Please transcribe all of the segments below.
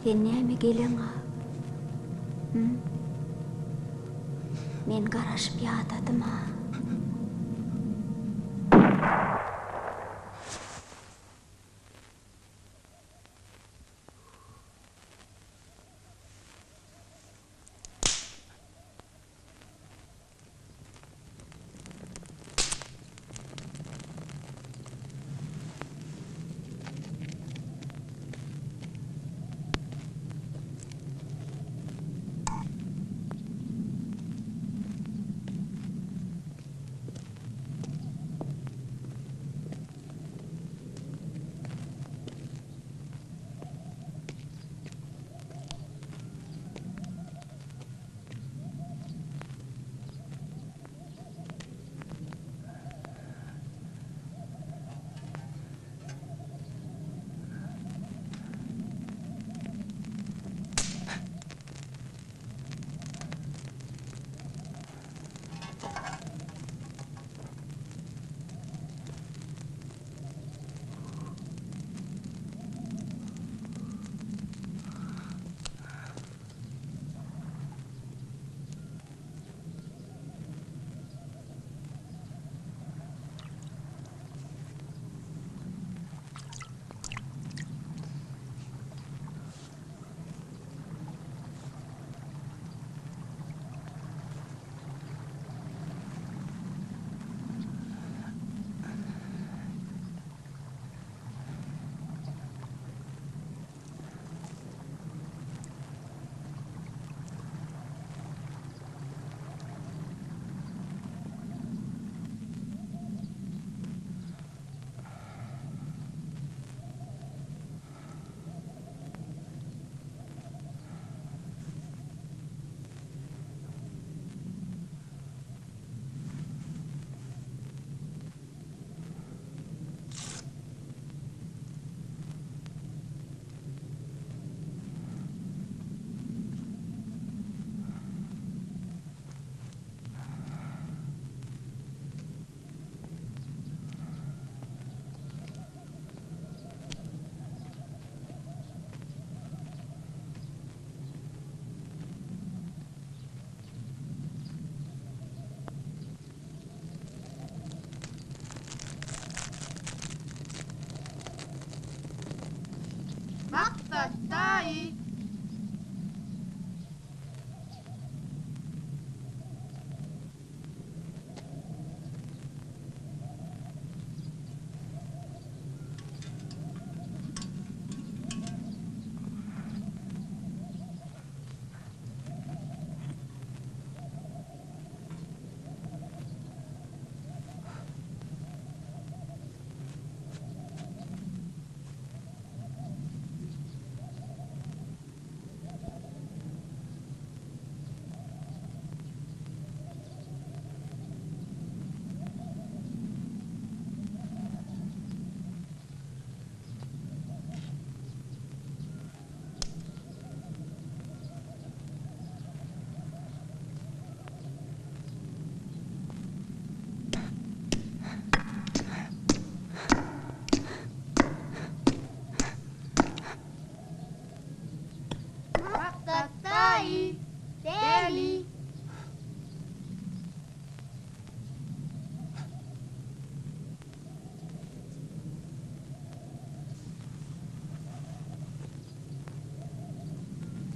Sen näme geleňa? Hüm? Men garaşyp ýadadym-a. Maksat daýy! Maksat daýy! Däli!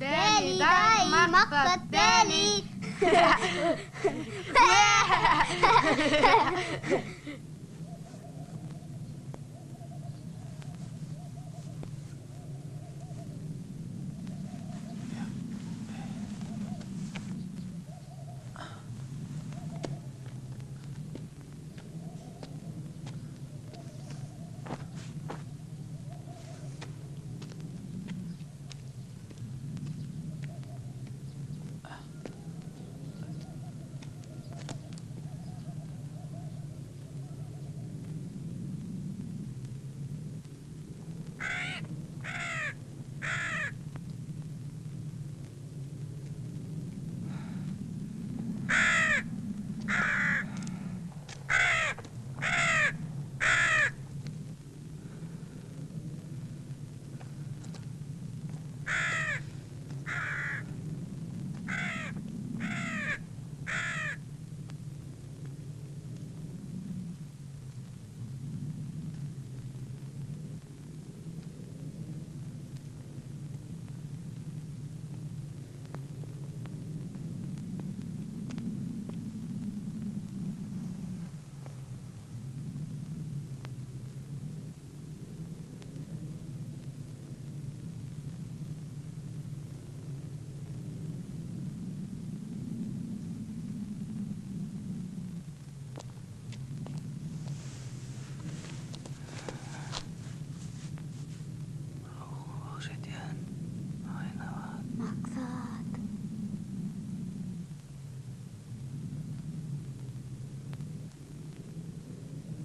Däli daýy Maksat däli!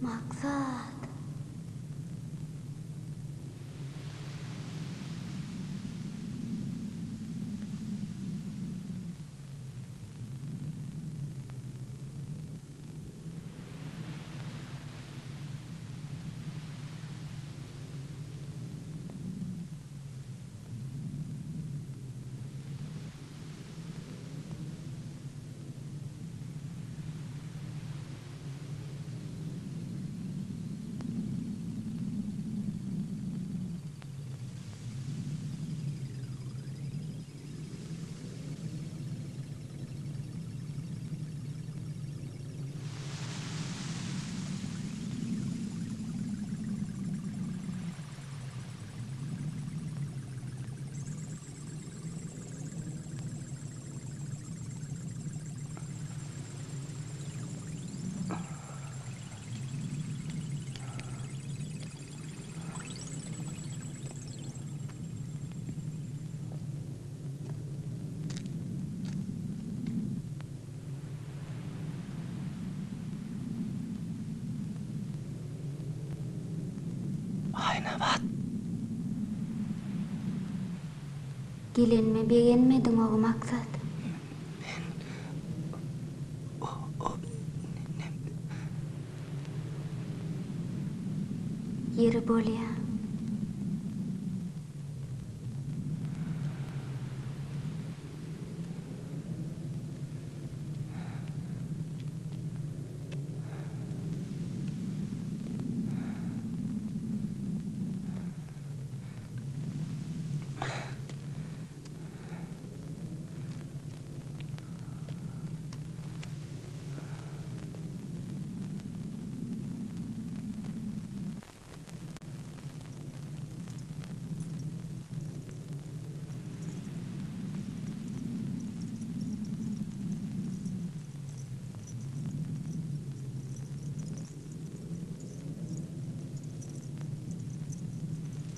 Maksat. Aýnabat. Gelenime begenmediň-ow, Maksat. Men o o nem. Ýeri bolýa.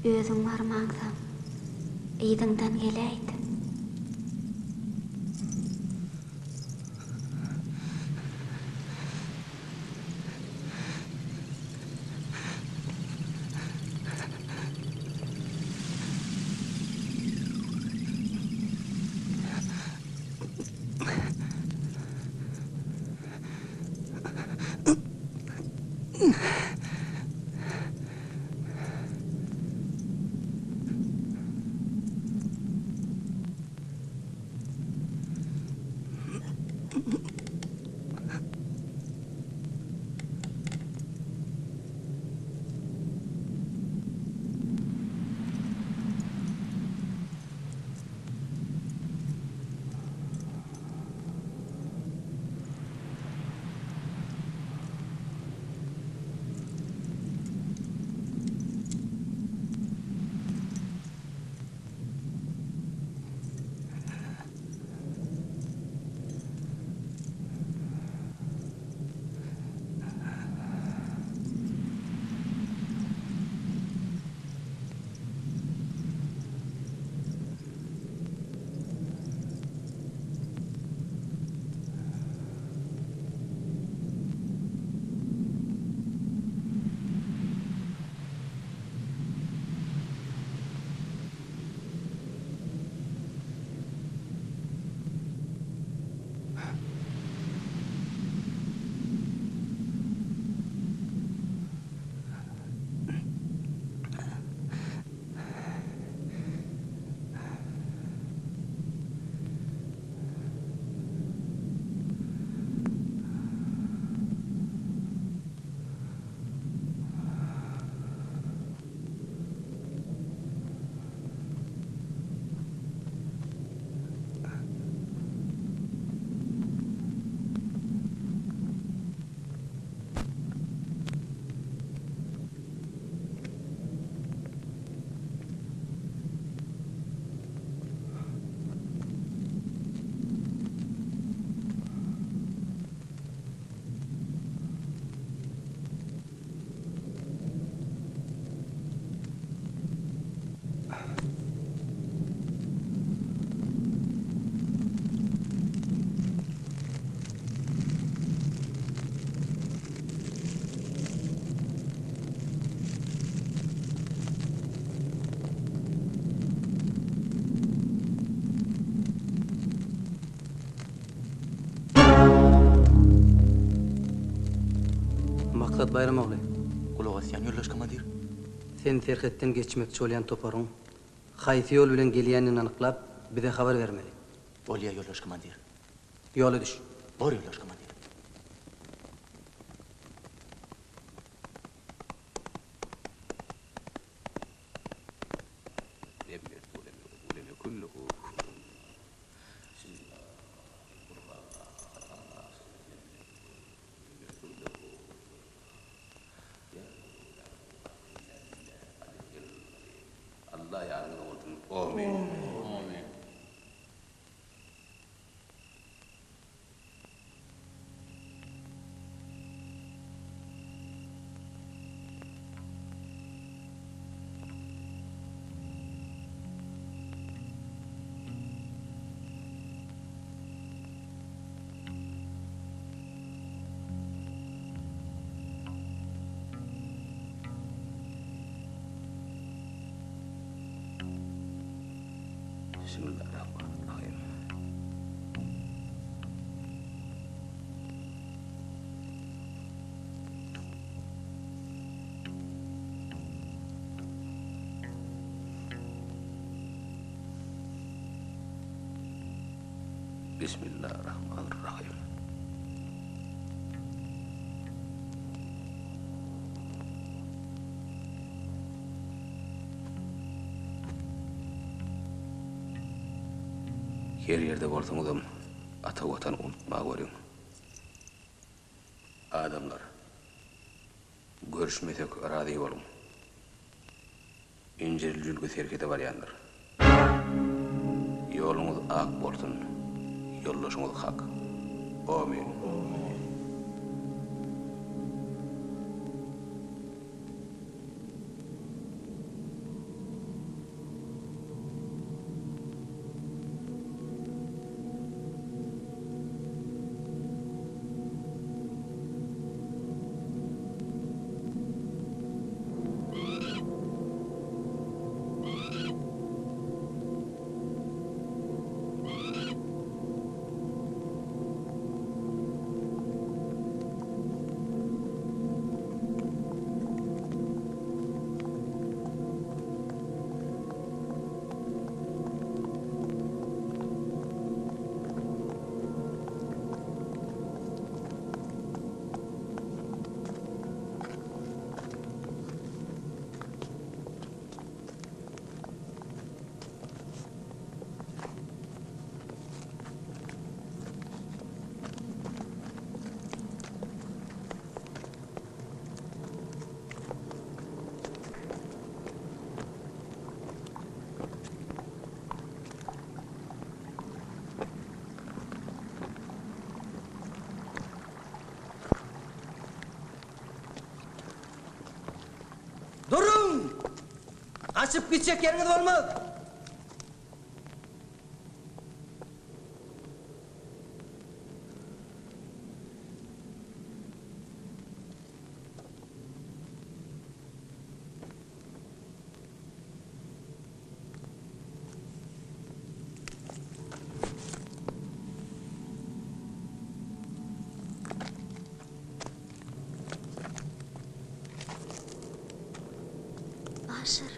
Özüň barmaňsoň, yzyňdan geläýdim. Maksat Baýram ogly. Gulak asýan, ýoldaş komandir. Sen serhetden geçmekçi bolýan toparyň haýsy ýol bilen gelýändigini anyklap, bize habar bermeli. Bolýa, ýoldaş komandir. Ýola düş. Bor, ýoldaş komandir. Allah ýaryňyz bolsun. Amin. Bismillahirrahmanirrahim. Bismillahirrahmanirrahim. Her ýerde bolsaňyzam ata Watany unutma görüň. Adamlar, görüşmesek razy boluň. Injirli jülge serhede barýandyr. Ýoluňyz ak bolsun, ýoldaşyňyz Hak. Omyn. Duruň! Gaçyp gitjek ýeriňiz bolmaz! Aşyr.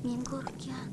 Men gorkýan.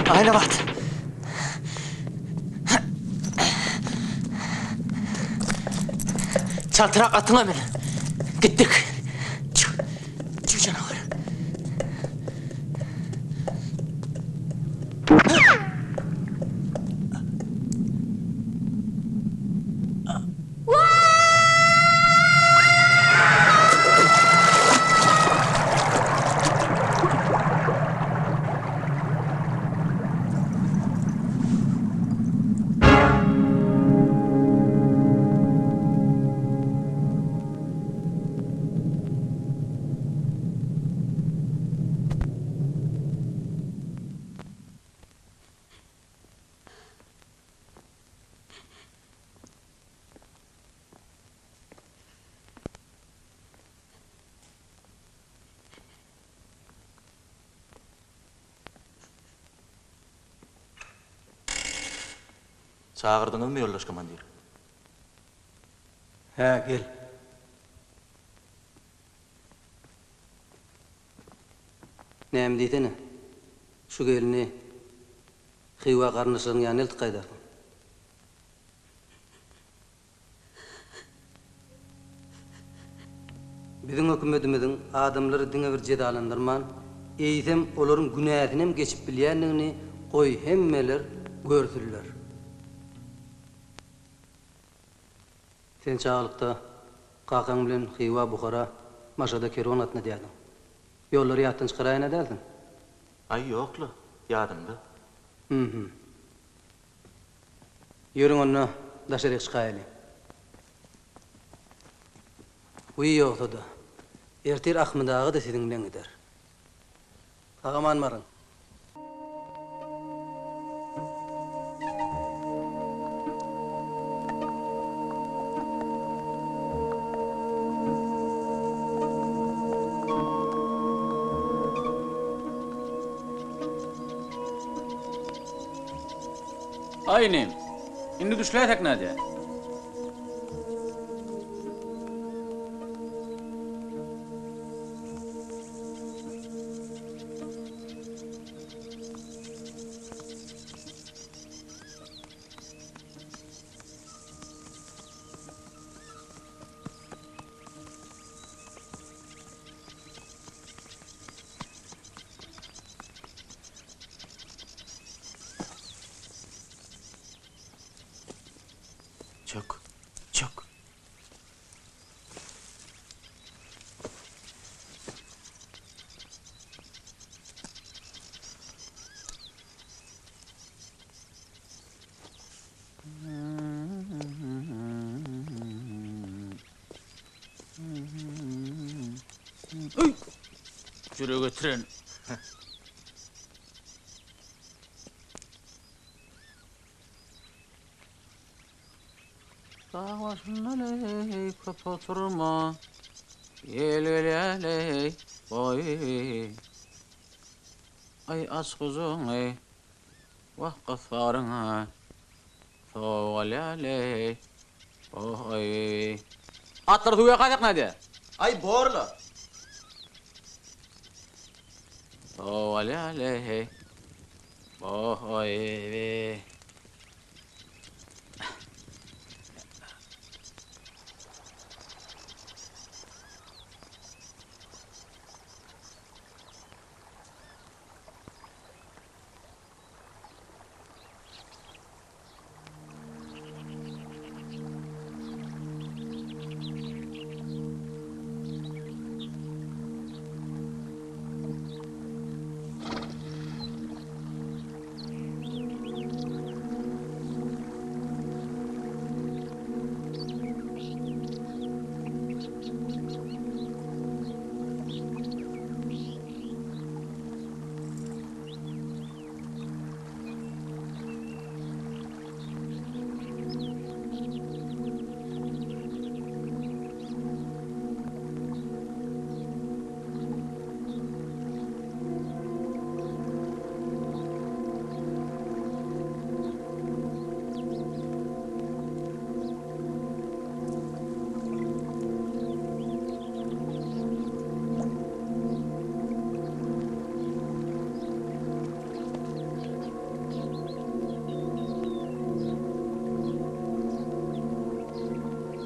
Aýnabat! Çaltrak atyňa min. Gitdik. Çyk, çyk janawar. Çagyrdyňyzmy, ýoldaş komandir? Hä, gel. Näme diýsene? Şu gelni Hywa garyndaşlaryň ýanyna eltip gaýdarsyň. Biziň hökümetimiziň adamlary diňe bir jezalandyrman, eýsem olaryň günäsinem geçip bilýändigini goý hemmeler görsünler. Sen çagalykda kakaň bilen Hywa, Buhara, Maşada kerwen gatnadýardyň. Ýollary ýatdan çykaraýan-a dälsiň? Aý, ýok-la, ýadymda. Hüm-hüm. Ýörüň onda, daşaryk çykaýalyň. Wiý, ýogsa-da, ertir Ahmyt aga-da siziň bilen gider. Sag-aman baryň. Aý inim, indi düşläýsek nädýä? Çök, çök. Öý! Jüre getiren. Dag başynda leý köp oturma, Ýel gelýär leý, boý. Aý aç gujagyňy, wah gys bagryňa, Sowuk alýar leý, boý. Atlary suwa ýakaýsak nädýä? Aý bor-la. Sowuk alýar leý, boý.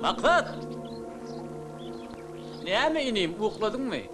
Maksat! Näme inim, ukladyňmy?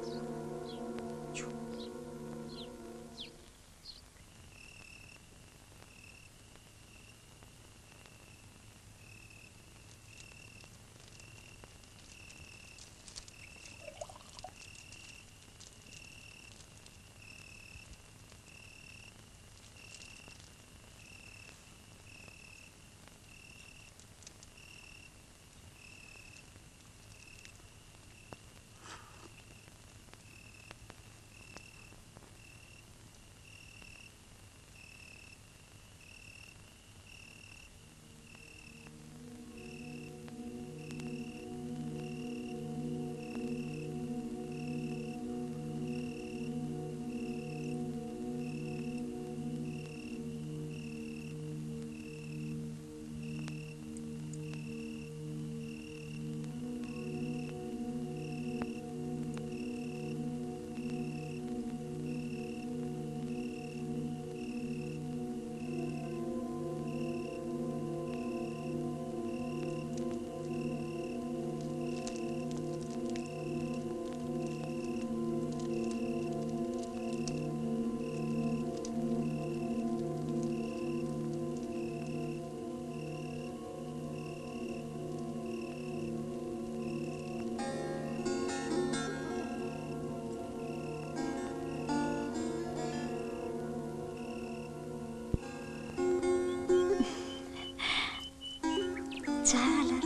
Çagalar,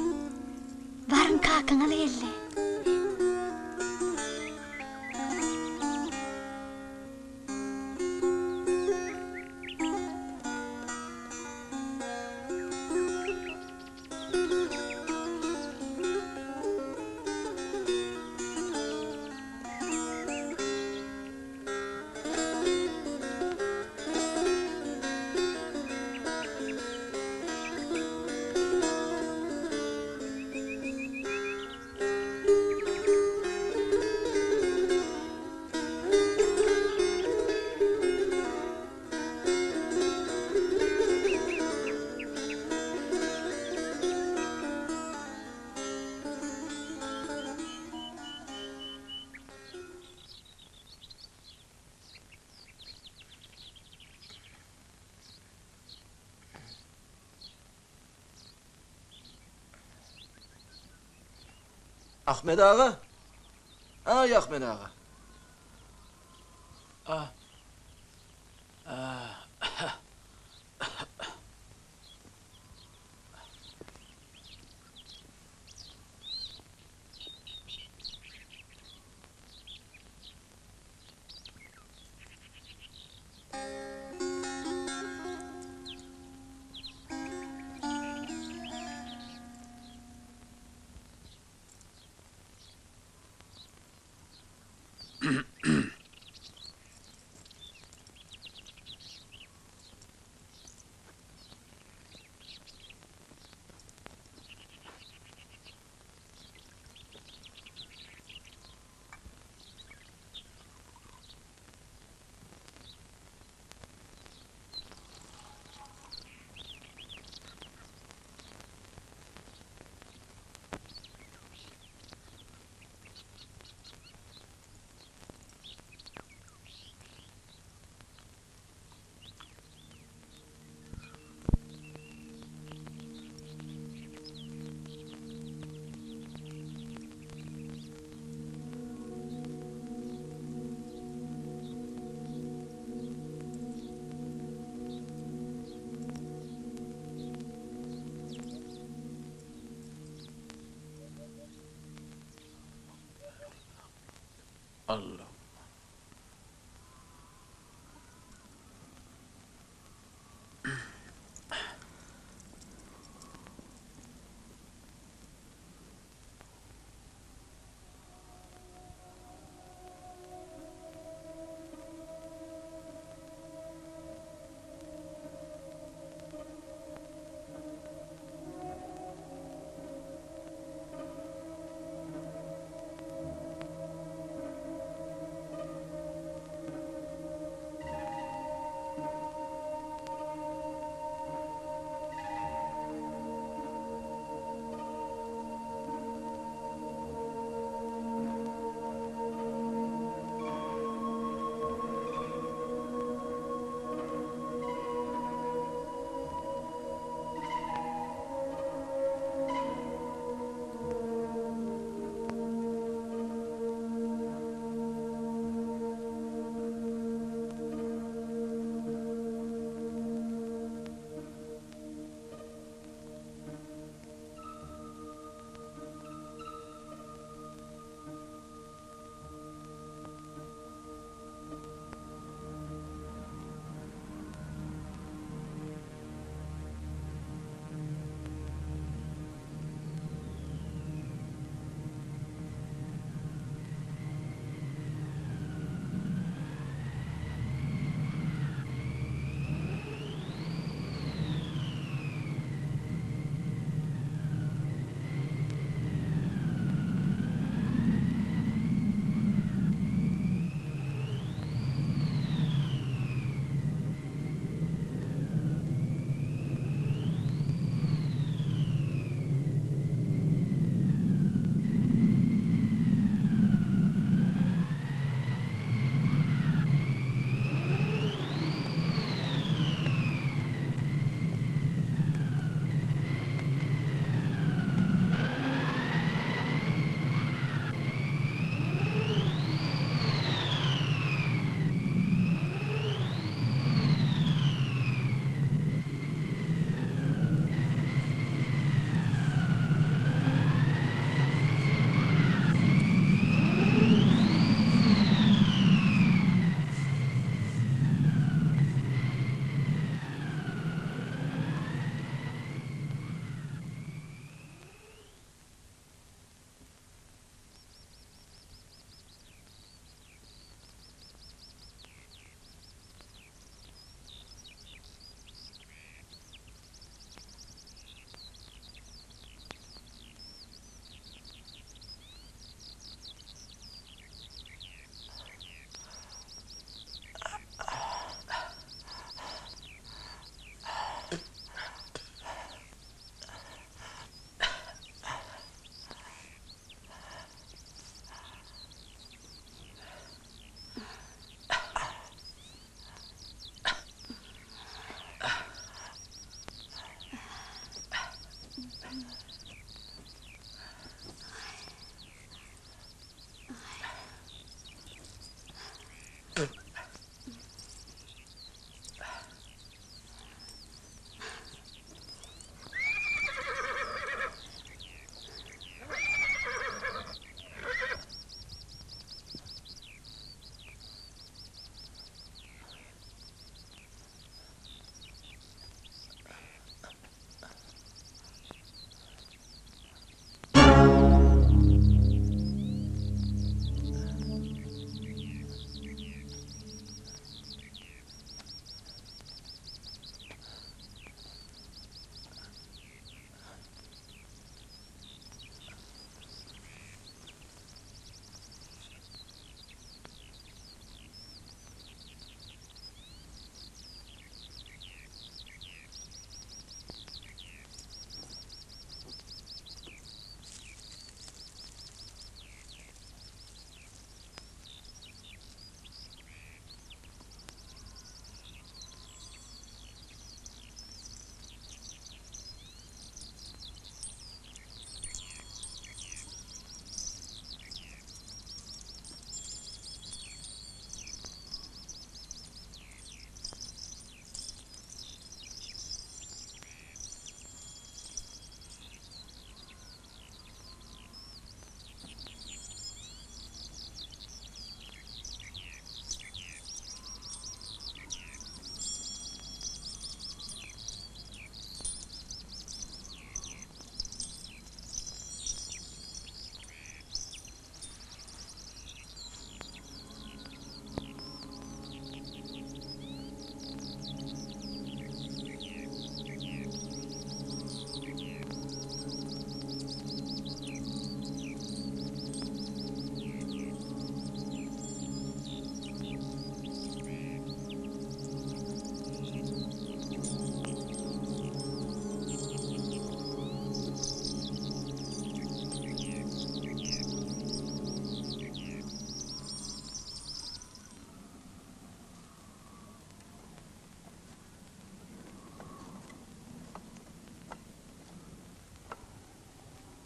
baryň kakaňyz geldi. Ahmet aga! Aý, Ahmet aga! Ah. Allah.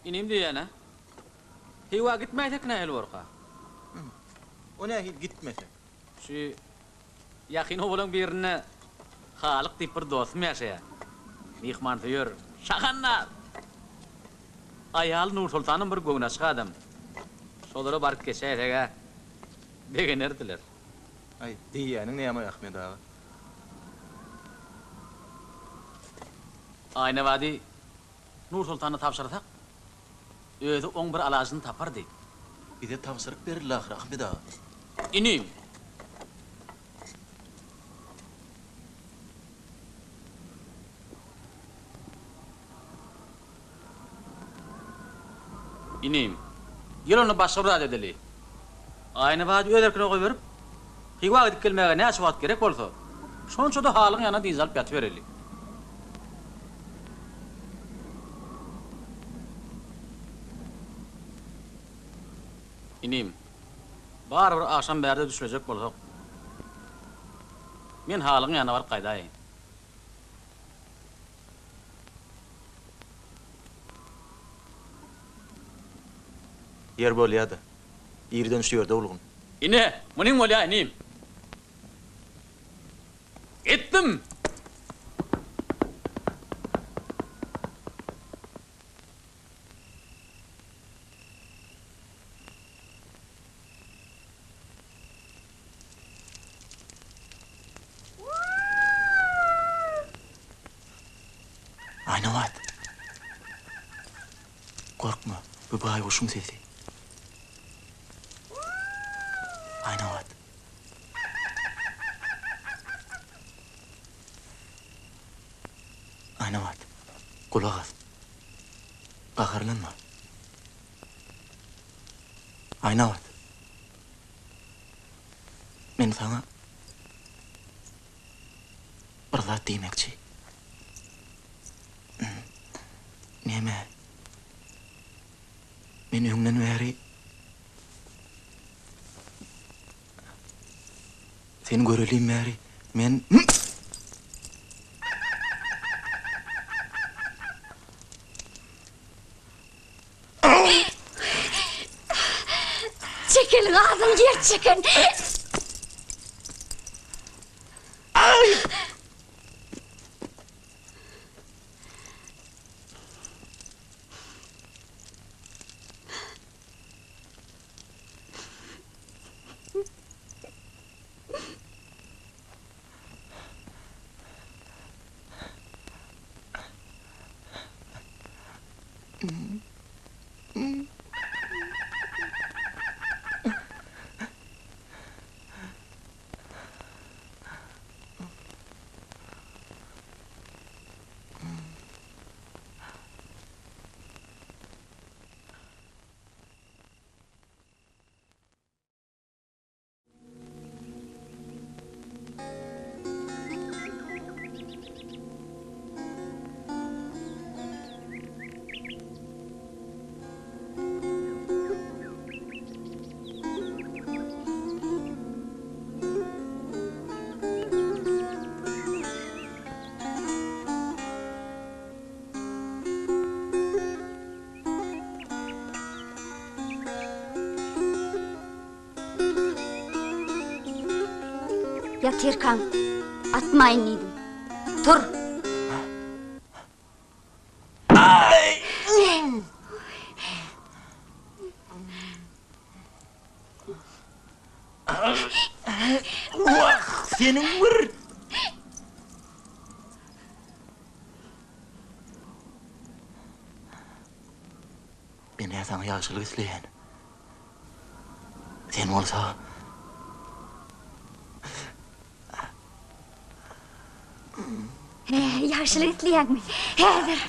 Inim diýýän-ä. Hywa gitmäýsek nähili borka? O nähili gitmesek? Şu ýakyn obalaň birinde Halyk diýip bir dostum ýaşaýar. Myhmansöýer, şahandaz. Aýaly Nursoltanam bir göwnaçyk adam. Şolara baryp geçäýseg-ä, begenerdiler. Aý, diýýäniň näme-oý, Ahmet aga? Aýnabady Nursoltana tabşyrsak, özi oň bir alajyny tapardy. Bize tabşyryk berildi ahyry, Ahmet aga. Inim! Inim, gel onda başga bir zat edeli. Aýnabady öz erkine goýberip, Hywa gidip gelmäge näçe wagt gerek bolsa, şonça-da Halygyň ýanynda dynç alyp ýatybereli. Inim, barybir agşam bärde düşlejek bolsak, men Halygyň ýanyna baryp gaýdaýyn. Ýer bolýa-da. Irden şu ýerde bolgun. Ine, munyň bolýa, inim. Gitdim! Aýnabat! Gorkma, bu baýguşuň sesi. Aýnabat! Aýnabat, gulak as. Gaharlanma. Aýnabat! Men saňa bir zat diýmekçi. Neme? Men öňden bäri seni görelim bäri men Çek eliňi agzyňy ýert çeken. Ýatyrkaň atmaýyn diýdim. Tur! Wah, seniň bir! Men-ä saňa ýagşylyk isleýän. Sen bolsa. Hä, ýagşylyk isleýäňmi? Häzir.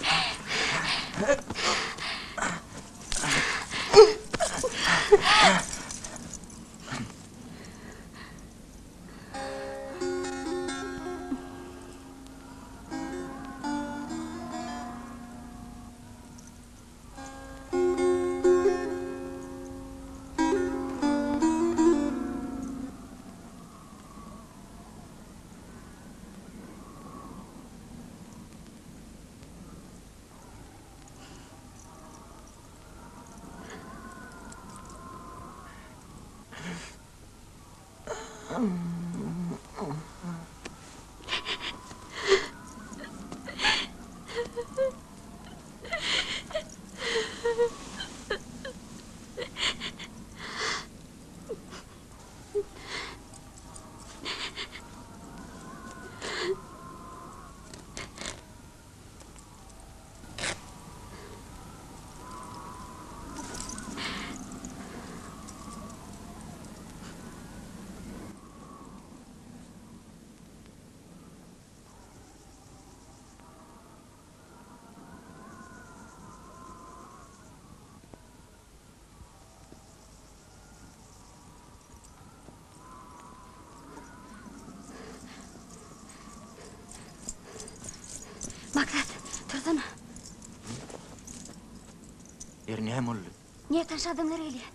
Ýeri näme boldy? Nätanyş adamlar gelýär.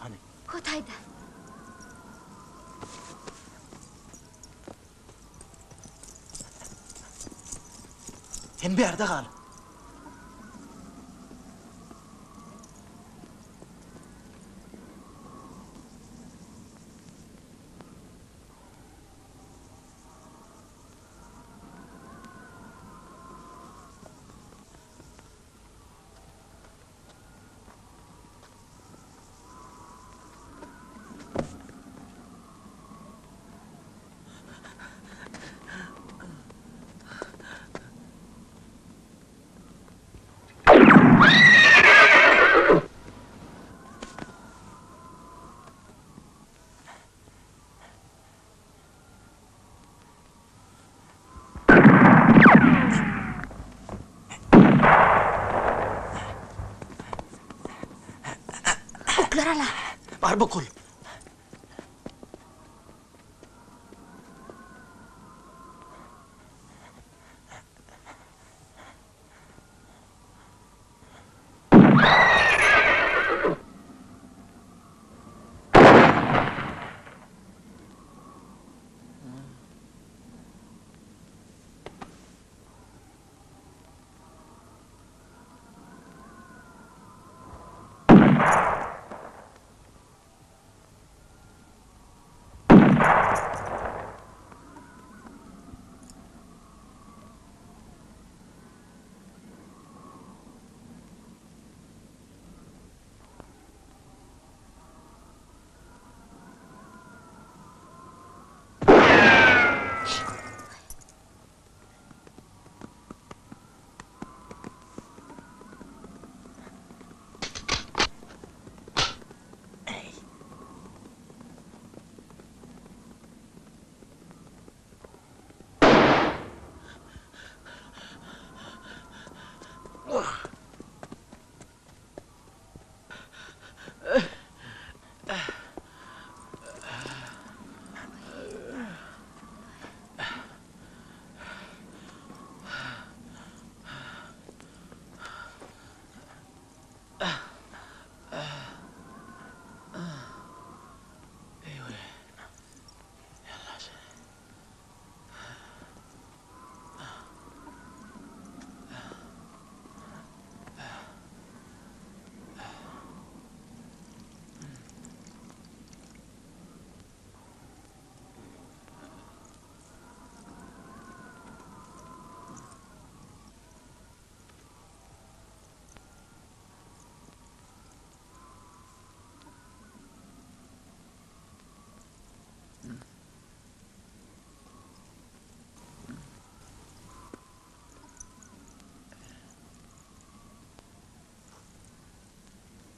Hany? Hotaýda. Sen bärde gal. Oklar ala. Bar bokul.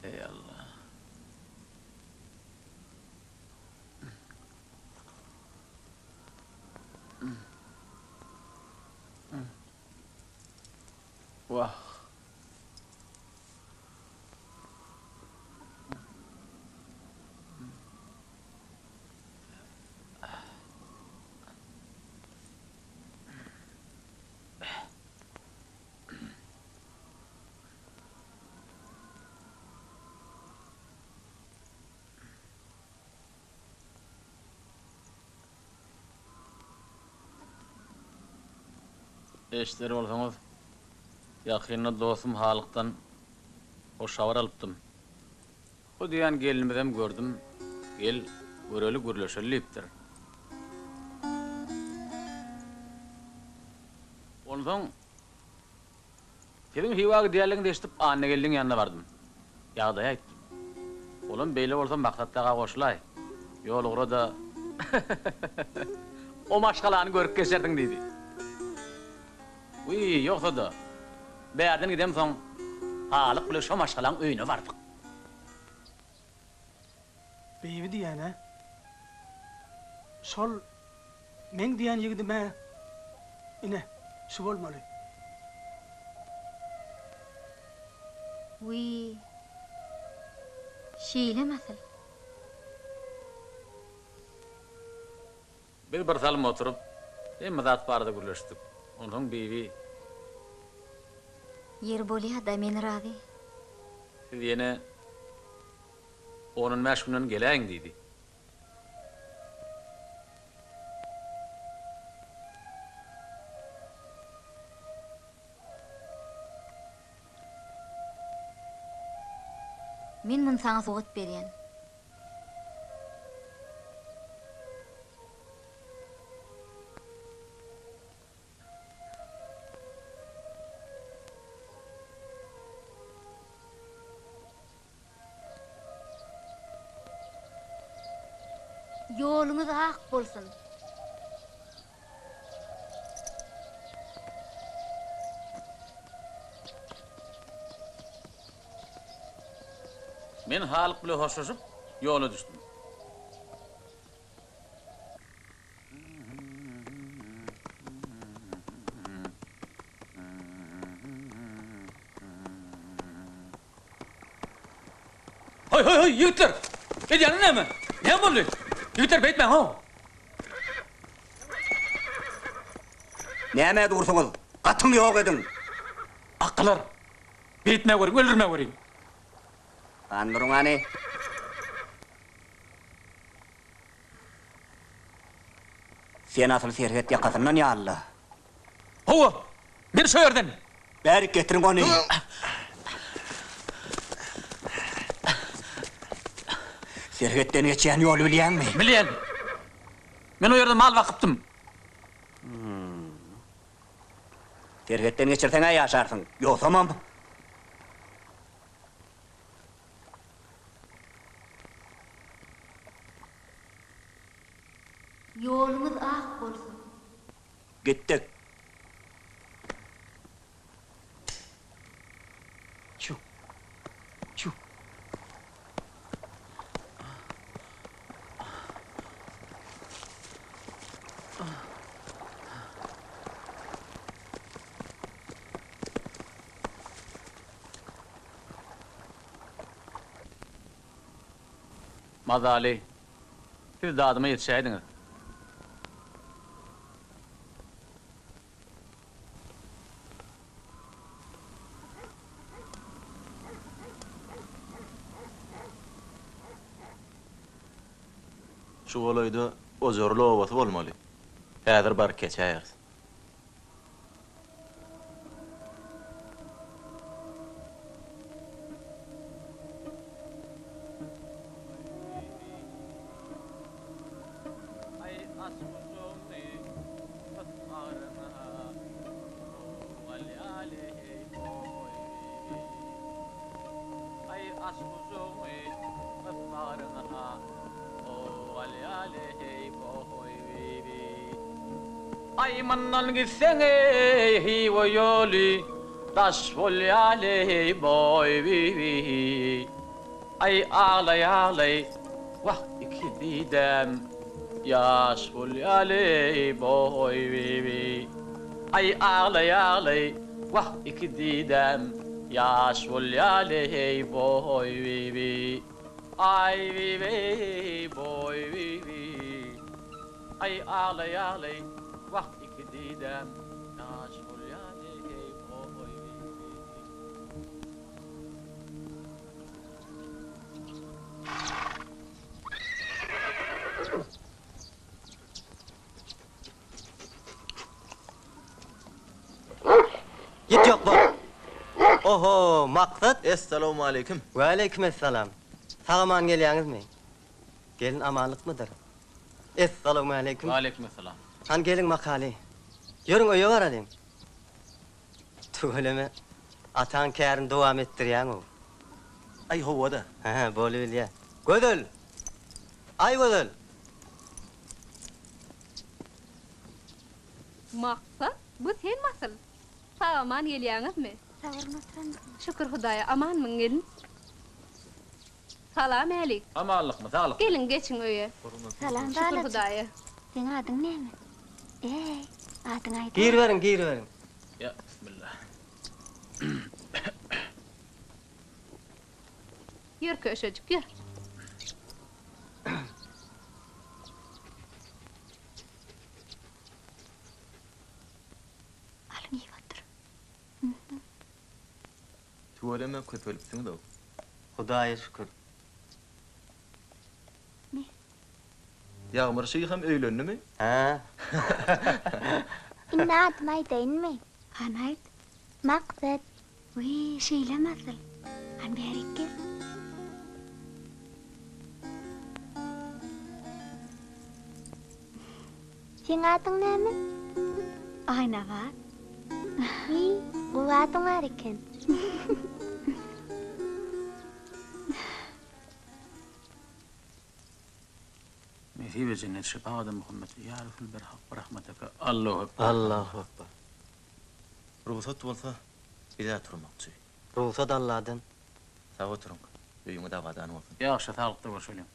Eý Alla. Wah. Eşider bolsaňyz, ýakynda dostum Halykdan hoş habar alypdym. Bu diýýän gelnimizem gördüm, gel, göreli, gürleşeli diýipdir. Onsoň Siziň Hywa gidýänligiňizi eşidip Annageldiň ýanyna bardym. Ýagdaýy aýtdym. Olam beýle bolsa Maksat daga goşulaý. Ýol ugra-da o maşgalany görüp geçersiň diýdi. Wiý, ýogsa-da, bärden gidemsoň Halyk bile şo maşgalaň öýüne bardyk. Bibi diýýän-ä. Şol meň diýýän ýigidim-ä, ine, şu bolmaly. Wiý, şeýlemi asyl? Biz bir salym oturyp, hemme zat barada gürleşdik. Onsoň Bibi. Ýeri bolýa-da, men razy. Siz ýene on-on bäş günden geläýiň diýdi. Men muny saňa sowgat berýän. Ýoluňyz ak bolsun! Men Halyk bile hoşlaşyp, ýola düşdüm. Haý, haý, haý, ýigitler! Edýäniň näme? Näme boldy? Ýigitler, beýtmäň-ow! Nämä dursuňyz? Gatyň ýok ediň! Akgalar, beýtmäweriň, öldürmäweriň! Gandyryň hany! Sen asyl serhet ýakasyndan ýaly-la. Hawa, men şo ýerden. Bärik getiriň ony! Serhetden geçýän ýoly bilýäňmi? Bilýän. Men o ýerde mal bakypdym. Serhetden geçirseň-ä ýaşarsyň, ýogsamam. Ýoluňyz ak bolsun. Gitdik. Çu. Çu. Mazaly, siz dadyma ýetişäýdiňiz. Şu golaýda Ojarly obasy bolmaly. Häzir baryp geçäýeris. Aý mundan gitseň eý Hywa ýoly daş bolýaly boý bi Aý aglaý aglaý wah iki didäm ýaş bolýaly boý bi Aý aglaý aglaý wah iki didäm ýaş bolýaly boý bi Aý bi bi boý bi Aý aglaý aglaý wah iki didäm ýaş bolýaly heý oý Git ýok bol. Oho, Maksat. Essalawmaleýkim. Waleýkimessalam. Sag-aman gelýäňizmi? Gelin amanlykmydyr? Essalawmaleýkim. Waleýkimessalam. Hany geliň makaly. Ýörüň öýe baralyň. Tüweleme, ataň kärini dowam etdirýäň-ow. Aý, hawa-da. Hä, bolubilýä. Gözel! Aý, Gözel! Maksat, bu senmi asyl? Sag-aman gelýäňizmi? Sag boluň oturandygyňyz. Şükür Hudaýa, amanmyň gelin? Salam älik. Amanlykmy, saglykmy? Geliň, geçiň öýe. Salam Şükür balajyk. Hudaýa. Seň adyň näme? Eý, adyňy aýdaý. Giriberiň, giriberiň. Ýa, bismillah. Ýör köşejik, ýör. Alyň iýip oturyň. Tüweleme köpelipsiňiz-ow. Hudaýa şükür. Me. Ýagmyr şyham öýlendimi? Hä. Indi adymy aýdaýynmy? Hany aýt. Maksat. Wiý, şeýlemi asyl? Hany bärik gel. Seň adyň näme? Aýnabat. Wiý, gowy adyň bar eken. Nesibe jennet şepagat Muhammet ýa Resul berhak birahmeteke Allahu ekber. Allahu ekber. Rugsat bolsa biz-ä turmakçy. Rugsat Alladan. Sag oturyň. Öýüňiz abadan bolsun. Ýagşy saglykda görşeliň.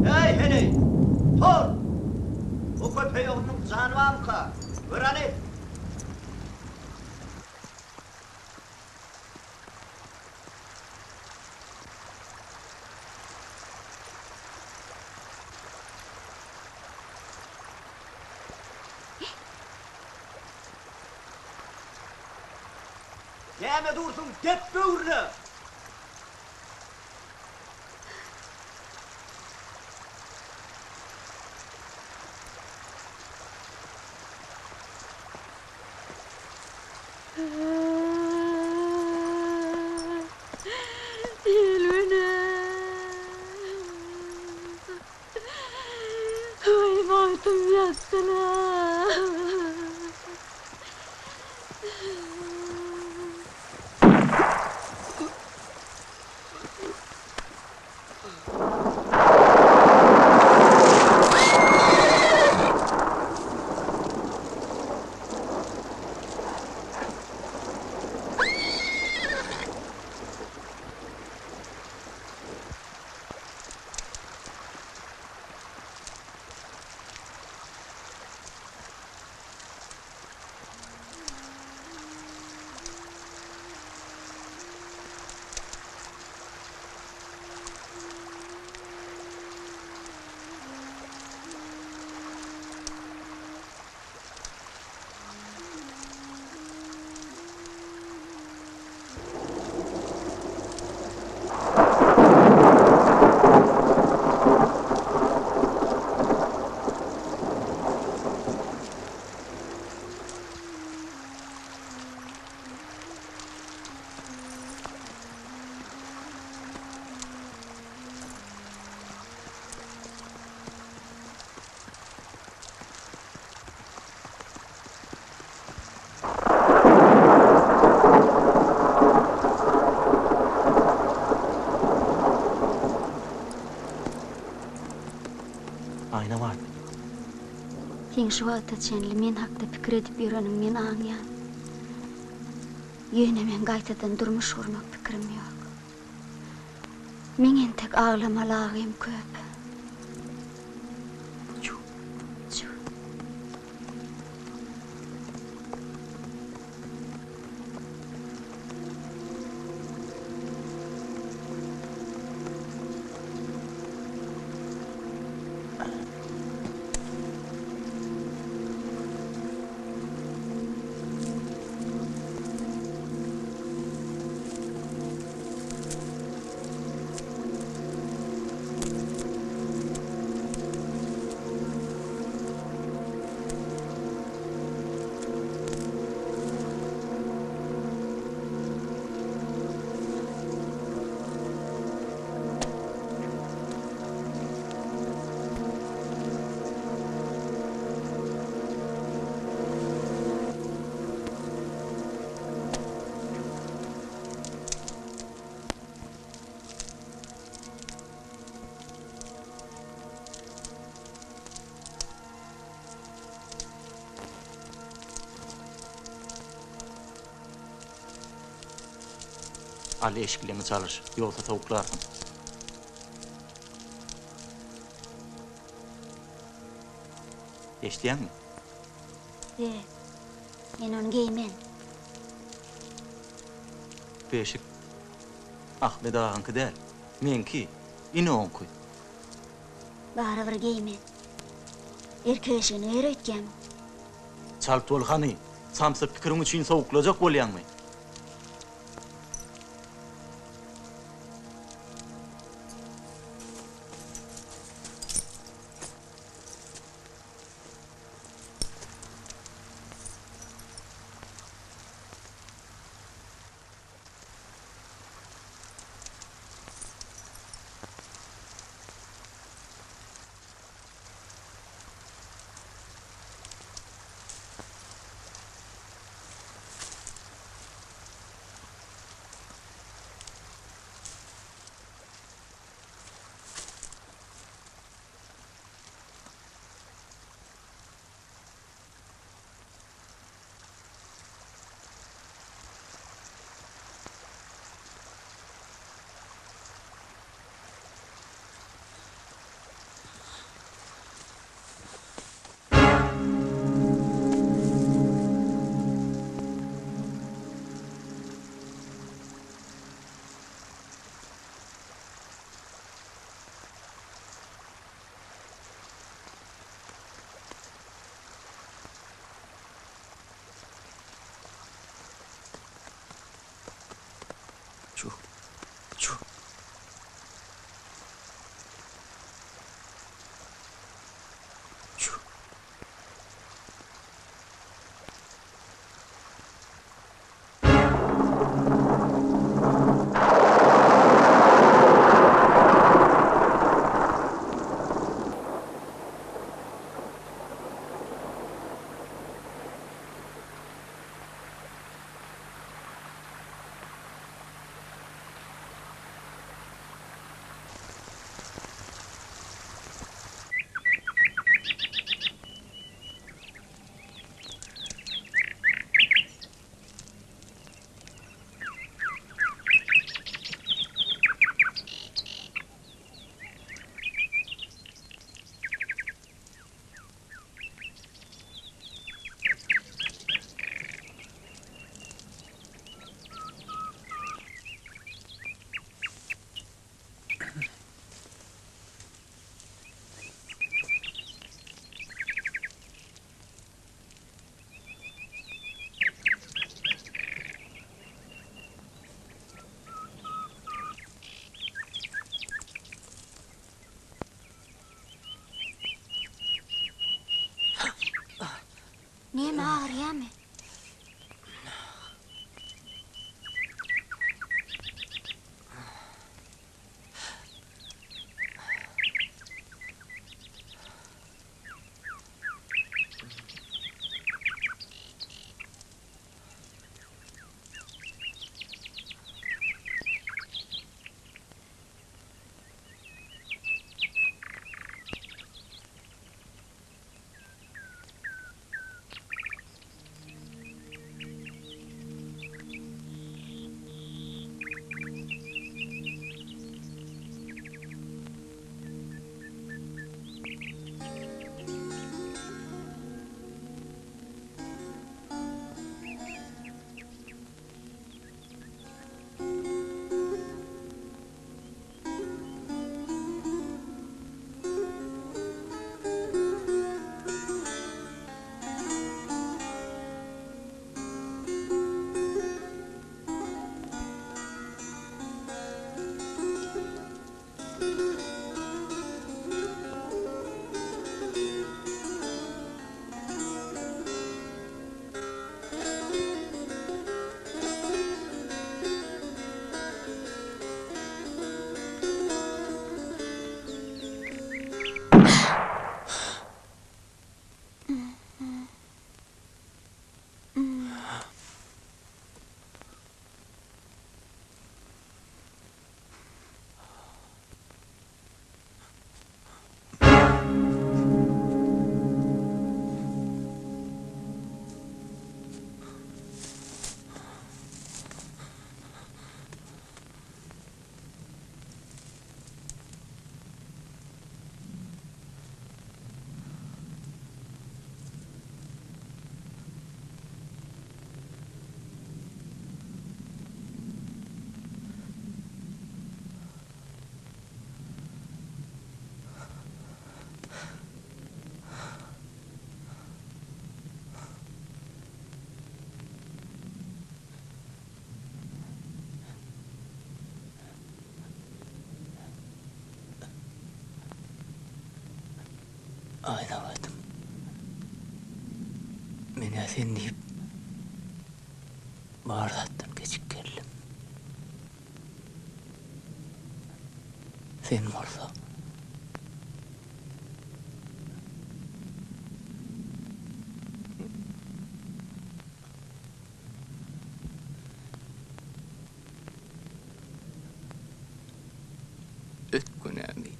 Eý, heleý! Tur! Bu köpeý oglunyň jany barmyka? Gör hany! Näme dursuň, dep böwrüne! Waý bagtym ýatdy-la. Seň şu wagta çenli men hakda pikir edip ýöreniňi men aňýan. Ýöne meň gaýtadan durmuş gurmak pikirim ýok. Meň entek aglamaly agym köp. Çuw, çuw. Al eşikleňi çalyş, ýogsa sowuklarsyň. Eşidýäňmi? Be, men ony geýmen. Bu eşik Ahmet agaňky däl, meňki, ine oňky. Barybir geýmen. Erkek eşigini geýer öýtýämiň? Çalt bol hany, samsyk pikiriň üçin sowuklajak bolýaňmy? Çuh. Çuh. Çuh. Näme agyrýamy? Aýnabatym. Men-ä sen diýip bar zatdan geçip geldim. Sen bolsa. Öt günämi.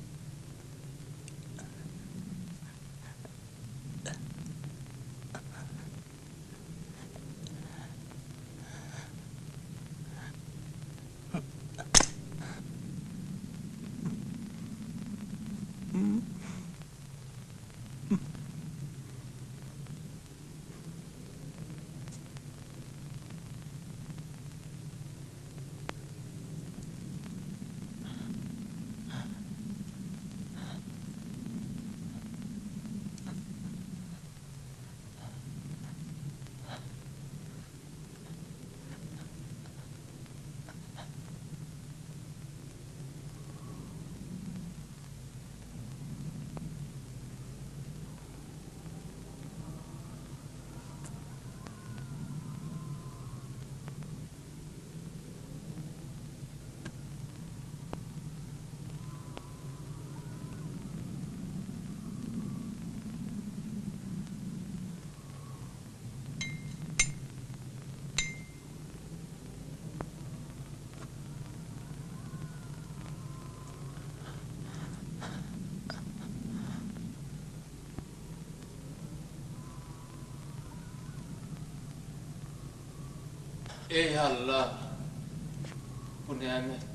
Eý Alla, bu nämet?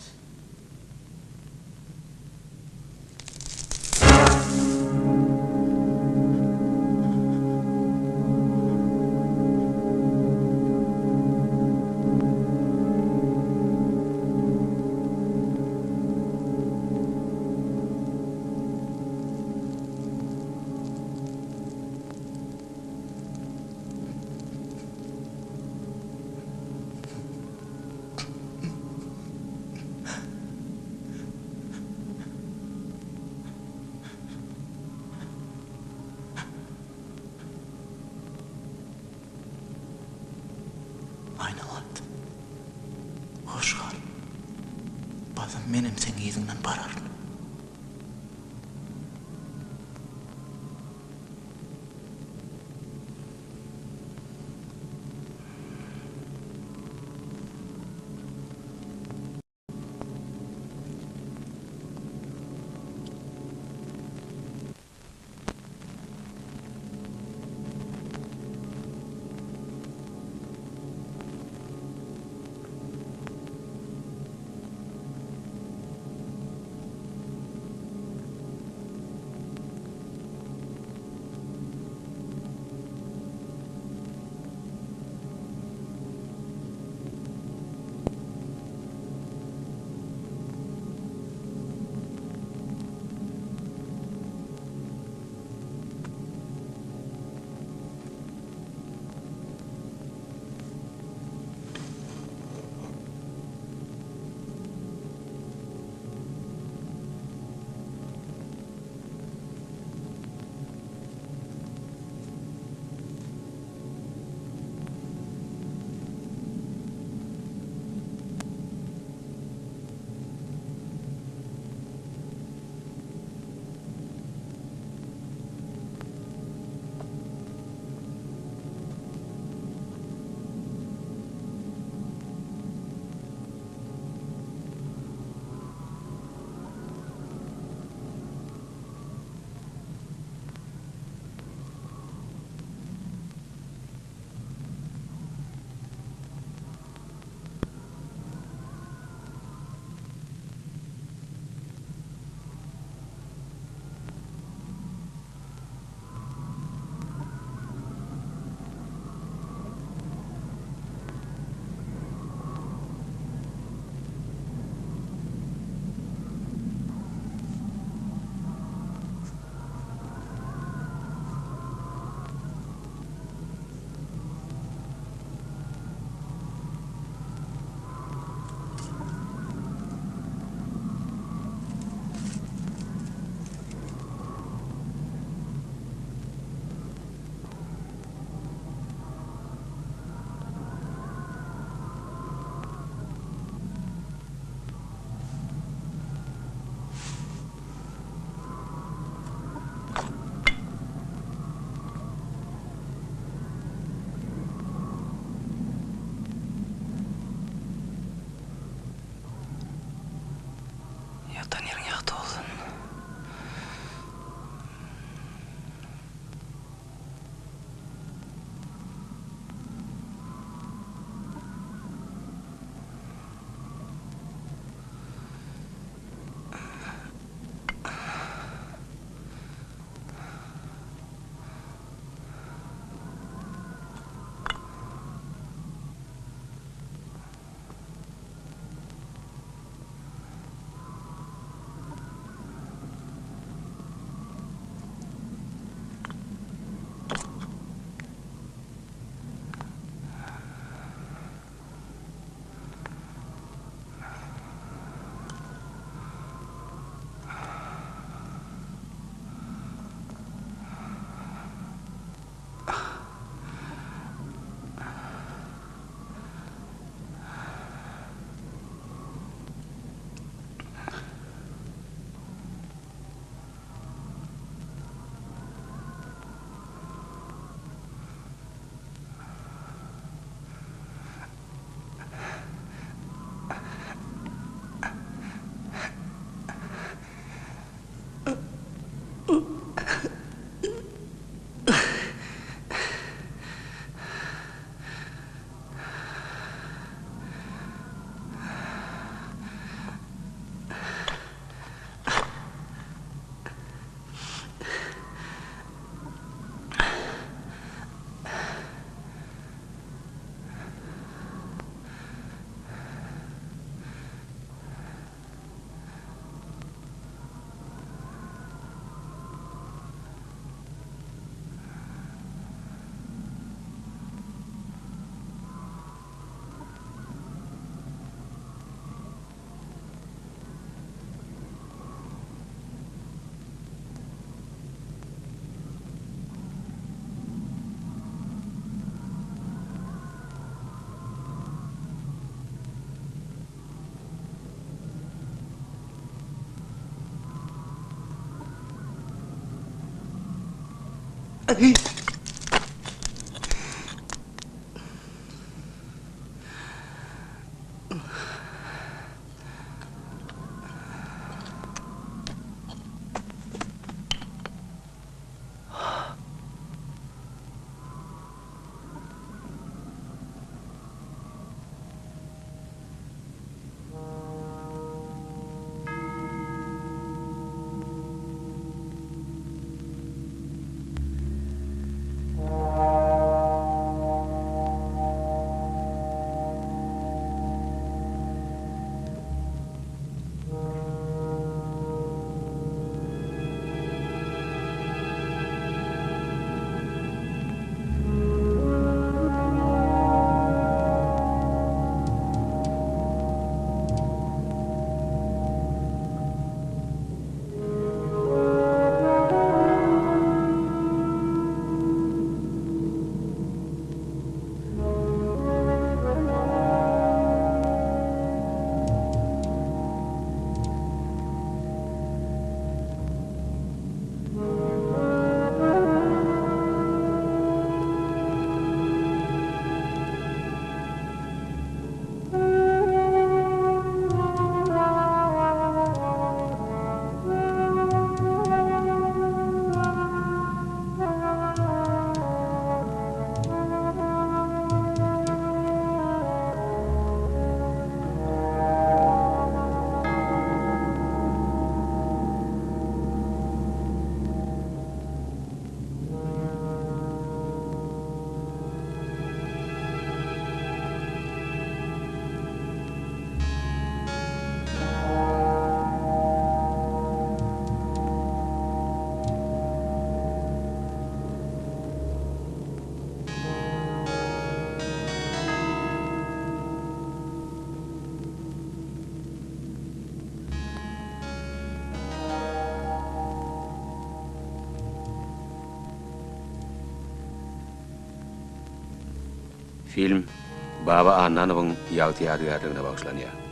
Aýnabat, hoş gal. Basym menem seň yzyňdan bararyn. Ýatan ýeriň ýagty bolsun. Film Baba Annanowyň ýagty ýadygärligine bagyşlanýar.